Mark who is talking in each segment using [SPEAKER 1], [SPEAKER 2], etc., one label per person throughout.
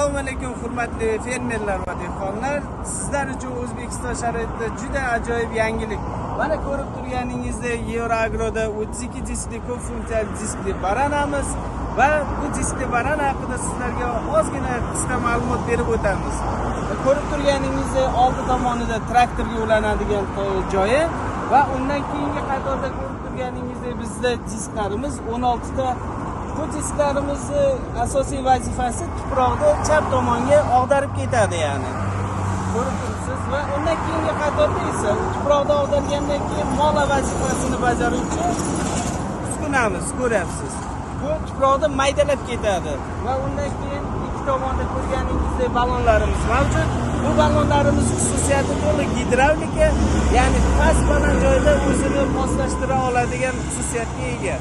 [SPEAKER 1] Assalomu alaykum hurmatli fermerlar va dehqonlar. Sizlar uchun O'zbekiston sharoitida juda ajoyib yangilik. Mana ko'rib turganingizdek Euroagroda 32 diskli ko'p funksiyali diskli baranamiz va bu diskli barana haqida sizlarga ozgina qisqa ma'lumot berib o'tamiz. Ko'rib turganingizdek oldi tomonida traktorga ulanadigan joyi va undan keyingi qatorda ko'rib turganingizdek bizda disklarimiz 16 ta. Bu disklarimizni asosiy vazifasi tuproqni chap tomonga og'darib ketadi, ya'ni ko'rib turibsiz. Va undan keyingi qatorda esa tuproqni og'dargandan keyin mola vazifasini bajaruvchi uskunamiz, ko'ryapsiz. Bu tuproqni maydalab ketadi va undan keyin ikki tomonda ko'rganingizdek ballonlarimiz mavjud. Bu ballonlarimiz xususiyati to'liq gidravlika, ya'ni past baland joyda o'zini moslashtira oladigan xususiyatga ega.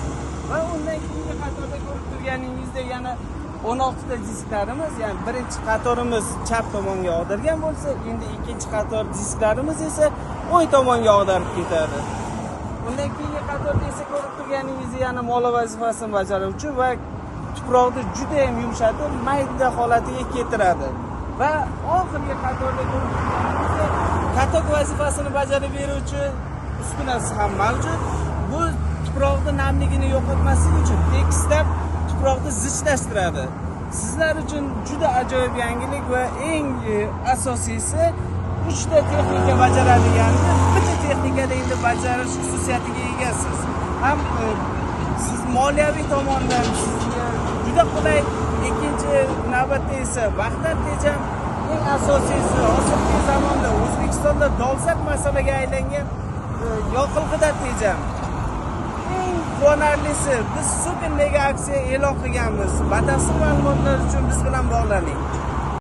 [SPEAKER 1] Va undan keyingi qatorda ko'rib turganingizdek yana 16 ta disklarimiz, ya'ni birinchi qatorimiz chap tomonga og'dargan bo'lsa, endi ikkinchi qator disklarimiz esa o'ng tomonga og'darib ketadi. Undan keyingi qatorda esa ko'rib turganingizdek yana mola vazifasini bajaruvchi va tuproqni juda ham yumshatib, mayda holatiga keltiradi. Va oxirgi qatorda ko'rib turganingizdek katok vazifasini bajarib beruvchi uskunasi ham mavjud. Bu tuproqni namligini yo'qotmaslik uchun tekislab tuproqni zichlashtiradi. Sizlar uchun juda ajoyib yangilik va eng asosiysi 3 ta texnika bajaradiganini bitta texnikada endi bajarish xususiyatiga egasiz. Ham siz moliyaviy tomondan sizga juda qulay, ikkinchi navbatda esa vaqtdan tejam, eng asosiysi hozirgi zamonda O'zbekistonda dolzarb masalaga aylangan yoqilg'idan tejam. Eng quvonarlisi, biz super mega aksiya e'lon qilganmiz. Batafsil ma'lumotlar uchun biz bilan bog'laning.